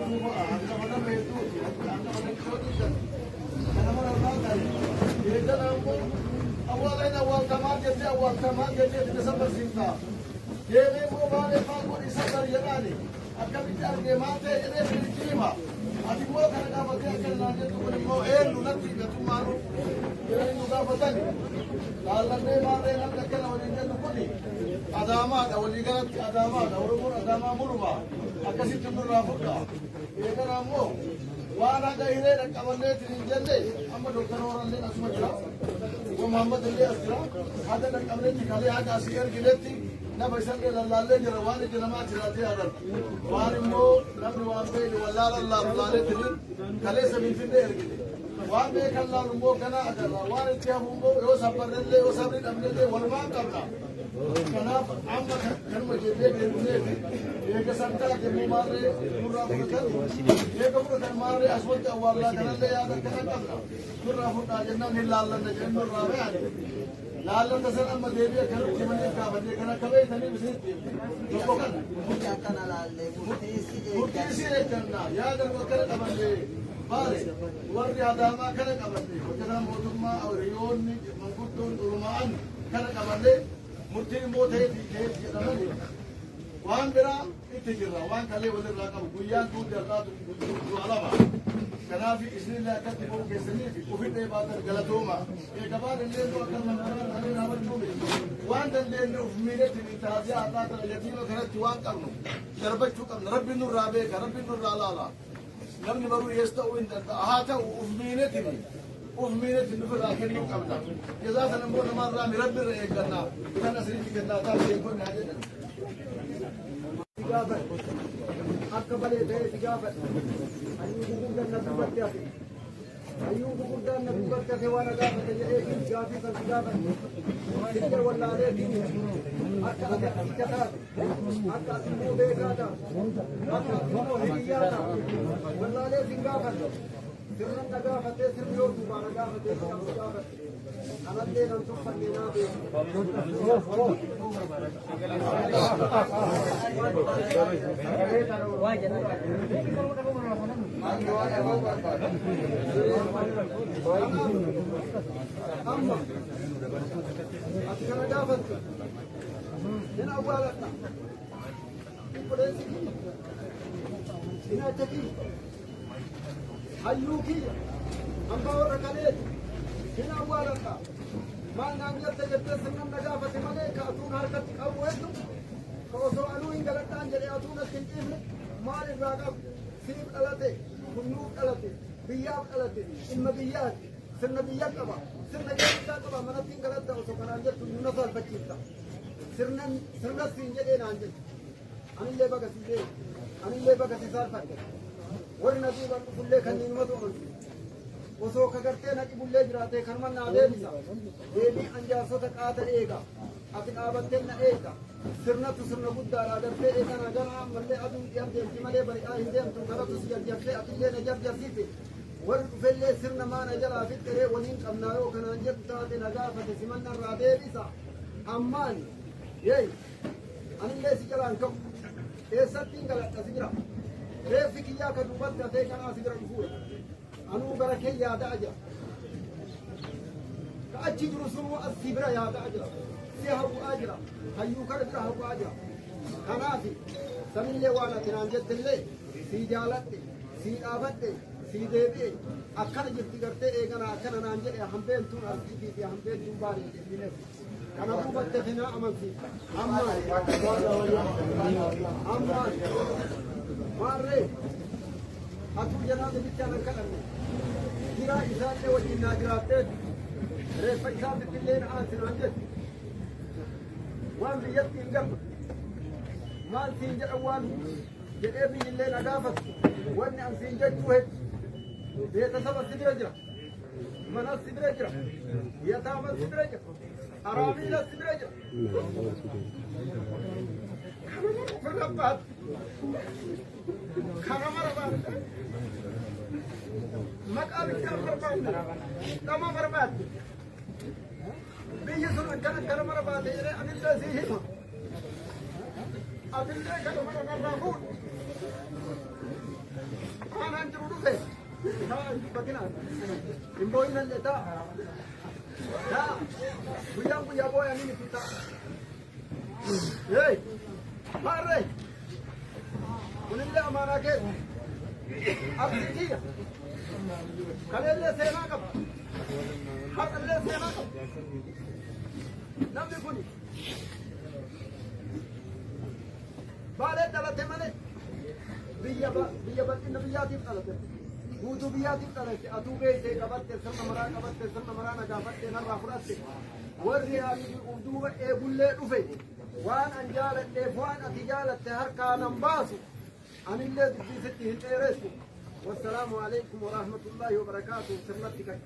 Abuufa'a hangafa nama hedduuti, hangafa daqiiqooti kana mara irraa ta'e. Eegala ammoo awwaala hin awwaaltamaa jettee awwaaltamaa jettee itti isa barsiifta. Deemee immoo maalee maal godhi isa bari jedhaani akkamitti argee maal ta'e jedhee sinitti hima. Ati immoo kana gaafatee akka naan jettu kun immoo eenyu natti gatummaanu jedhanii nu gaafatani. Laallannee maarree namni akkana waliin jennu kuni Adaamaadha, walii galatti Adaamaadha. Oromoon Adaamaa muluma akkasitti nurraa fudha. Eegala ammoo waan haga hiree dhaqqabanneetiin hin jenne amma Dooktar Hooralleen asuma jira. Obbo Muhammad illee as jira. Haga dhaqqabnetti kalee haga asii erginetti nafa isallee lallaallee jira, waan ija namaa jiraatee agartu. Waan immoo namni waan beekne wallaalan laalu laaleetiin kaleessa Finfinnee ergine. Waan beekan laalu immoo ganaa agarra. Waan itti hafu immoo yoo sabbarrellee yoo sabri dhabnellee walumaan qabna. Kanaaf amma kanuma jennee deemneeti eega san taate immoo maarree nurraa fudhatan, eega fudhatan maarree asumatti awwaallaa kanallee yaada akkana qabna. Nurraa fudhaa jennaan hin laallanna jedhanii nurraa bayani. Laallata san amma deebii akka nutti himaniif gaafannee kan akka beektaniif isinitti himne. Tokko kana. Murtii akkana laallee murtii si Murtii eegganna. si eegganna yaada nu akkana qabanne baale warri Adaamaa kana qabanne hojjetaan mootummaa hiriyoonni manguddoon ulumaa'an kana qabanne murtiin immoo ta'eeti ta'eeti jedhamani waan biraa itti jirra, waan kalee walirraa qabu guyyaan duuti har'aatu du'a lama. Kanaaf isinillee akkatti ba'uu keessanii fi ofillee baatan galatooma. Eegabaan illee immoo akka mandaraa taanee dhaabachuu miti. Waan dandeenye of miinetti ni taasisaa har'aa kana yatiima kanatti waan qabnu darbachuu qabna. Rabbi nurraa beeka, Rabbi nurraa laala. Namni baruu hiyyeessa ta'uu hin danda'a. Haa ta'u uf miinetini uf miinetini ofirraa kennuu qabna. Jazaa sana immoo namarraa mi Rabbi irra eegganna. Kan asinitti kennaa taasisee kun haa jedhan. Gaafadhe akka balee ta'ee si gaafadhe. Hayyuu gurguddaan na dubbatti hafe, hayyuu gurguddaan na dubbatti hafe, waan na gaafate jedheetiin gaafii san si gaafadhe. Sillee wallaaleetiin akka ati achicha taate, akka ati immoo beekaa taate, akka ati immoo hiriyyaa taate wallaalee sin gaafadhe. Sirnan na gaafatee, sirni yoo duubaa na gaafatee si gaafadhe. Kanallee nan tuffanne naa beeku. Amma ati kana gaafattu hin awwaaladha. Obboleessi kiyya, cinaacha kiyya, hayyuu kiyya, hambaa warra kaleeti hin awwaaladha. Maal naan jette jettee sirnan na gaafate malee ka atuun harkatti qabu hedduu ka osoo anuu hin galadhaan jedhee atuun as hin dhiifne maal irraa qabu? Siif dhalate, kunnuuf dhalate, biyyaaf dhalate, ilma biyyaati, sirna biyya qaba, sirna keessaa qaba, manatti hin galadha osoo kanaan jettu nuna saalfachiifta. Sirnan sirna siin jedhee naan jettu. Anillee baga si beeku, anillee baga si saalfadhe. Warri na duubaan dhufullee kanneenumatu amansiisa. Osoo ka gartee na dhibullee jiraatee kanuma naa deebisa. Deebii an jaarsota qaata eega. Ati dhaabattee na eegda. Sirnatu sirna guddaadha gartee eegana gara ammallee aduun dhiyan deemti malee bari'aa hin deemtu, kanatu si jarjarsee atillee na jarjarsite. Warri dhufellee sirna maana jalaa fixxeree waliin qabnaa yoo kanaan jedhu taate na gaafate simannarraa deebisa. Ammaan yeey anillee si jalaan ka'u. Eessatti hin galadha si bira. Reeffi kiyyaa ka duubatti hafee kanaa si bira dhufuudha. Anuu gara kee yaadaa jira. Ka achi jiru sunuu as si bira yaadaa jira. Si hawwaa jira. Hayyuu kana bira hawwaa jira. Kanaaf sanillee waan ati naan jettellee sii jaaladhe, sii dhaabadhe, sii deebi'e. Akkana jirti gartee eegana akkana naan jedhe hambeen tun arsiitii fi hambeen tun baanee jedhe. Kana duubatti finaa amansiifta. Ammaan ammaan maarree atuu janaaza bichaan hin kadhanne. Jiraa isaallee wajjin naa jiraatteet reeffa isaatitti illee na aansi naan jettu. Waan biyyatti hin galu. Maal siin jedhan waan jedhee biyyillee na gaafatu. Wanni an siin jechuu heddu. Beetasaba si bira jira. Mana si bira jira. Yataama si bira jira. Araamiila si bira jira. Kana mara ofirra baatu. Kana mara baatu. Maqaa bichaan barbaadde. Dhama barbaadde. Biyyi sun akkana kana mara baate jedhee anillee sii hima. Atillee kana mara narraa fuudhu. Taa hin dubbatinaa. Hin boo'inallee taa. Taa. Guyyaan guyyaa boo'anii miti taa. Hey! Maarree! Kunillee amaanaa keessa. Abdii kiyya. Kaleellee seenaa qaba. Har'allee seenaa qaba. Namni kuni Baalee dhalate malee biyya biyya bal'ina biyyaatiif dhalate. Guutuu biyyaatiif dhalate. Atuu beeytee qabatte sirna maraa qabatte sirna maraa nagaafatte narraa fudhatte. Warri ani duuba eegullee dhufe waan an jaaladheef waan ati jaalatte harkaa nan baasu anillee dubbii sitti hin dheeressu. Wassalaamu alaikum warahmatullaahi wabarakaatuh sirnatti kai.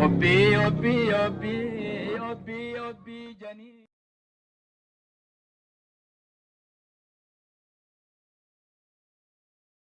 Obbi obbi obbi obbi obbi janii.